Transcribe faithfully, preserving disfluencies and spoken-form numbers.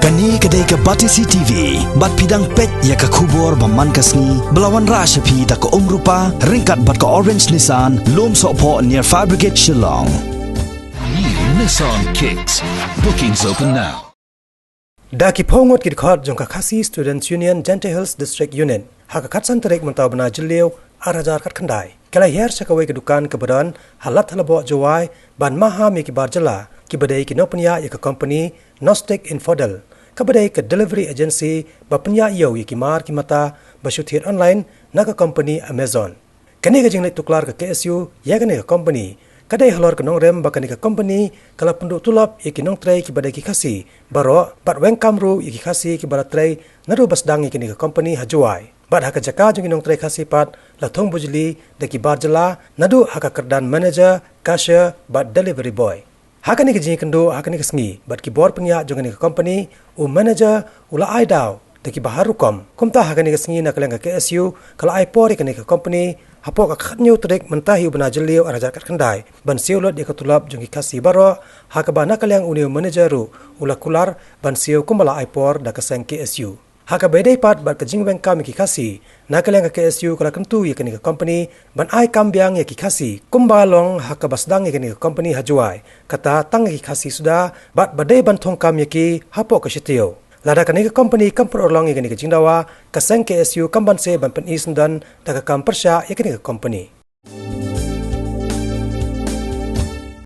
Kane ka dei ka Batesi T V, bad phi dang peit ïa ka khubor ba man ka sngi, ba la wanrah sha phi da ka Umrupa, ryngkat bad ka Orange Nissan, Lumsohphoh near Fire Brigade Shillong. New Nissan Kicks. Bookings open now. Da ki phew ngut ki dkhot jong ka Khasi Students Union, Jaintia Hills District Unit, ha ka khatsan tarik mynta u bnai Jylliew, ar hajar khatkhyndai, ki la hiar sha kawei ka dukan kaba don ha Ladthadlaboh Jowai, ban maham ïa ki bar jylla kiba dei ki nongpynïaid ïa ka kompani Gnostic Infodel, kaba dei ka delivery agency ba pynïaid ïew ïa ki mar ki mata ba shu thied online na ka kompani Amazon. Kane ka jingleit tuklar ka K S U ïa kane ka kompani ka dei halor ka nongrim ba kane ka kompani ka la pynduh tulop ïa ki nongtrei kiba dei ki Khasi baroh, bad weng kam ruh ïa ki Khasi kiba la trei naduh ba sdang ïa kane ka kompani ha Jowai. Bad ha ka jaka jong ki nongtrei Khasi pat la thung bujli da ki bar jylla, naduh ha ka kyrdan manager, cashier bad delivery boy. Ha kane ka jingïakynduh ha kane ka sngi bad ki bor pynïaid jong kane ka kompani, u manager u la ai daw da kiba har rukom. Kumta ha kane ka sngi na ka liang ka K S U ka la ai por ïa kane ka kompani hapoh ka khathynñiew tarik mynta hi u bnai Jylliew ar hajar khatkhyndai, ban siew lut ïa ka tulop jong ki Khasi baroh, ha kaba na ka liang une u manager ruh u la kular ban siew kumba la ai por da ka seng K S U. Ha kaba ïadei pat bad ka jingweng kam ïa ki Khasi, na ka liang ka K S U ka la kyntu ïa kane ka kompani ban ai kam biang ïa ki Khasi kumba long ha kaba sdang ïa kane ka kompani ha Jowai, kata tang ïa ki Khasi suda, bad ba dei ban thung kam ïa ki hapoh ka shi taïew. Lada kane ka kompani kam pynurlong ïa kane ka jingdawa, ka seng K S U kam banse ban pyni syndon da ka kam pyrshah ïa kane ka kompani.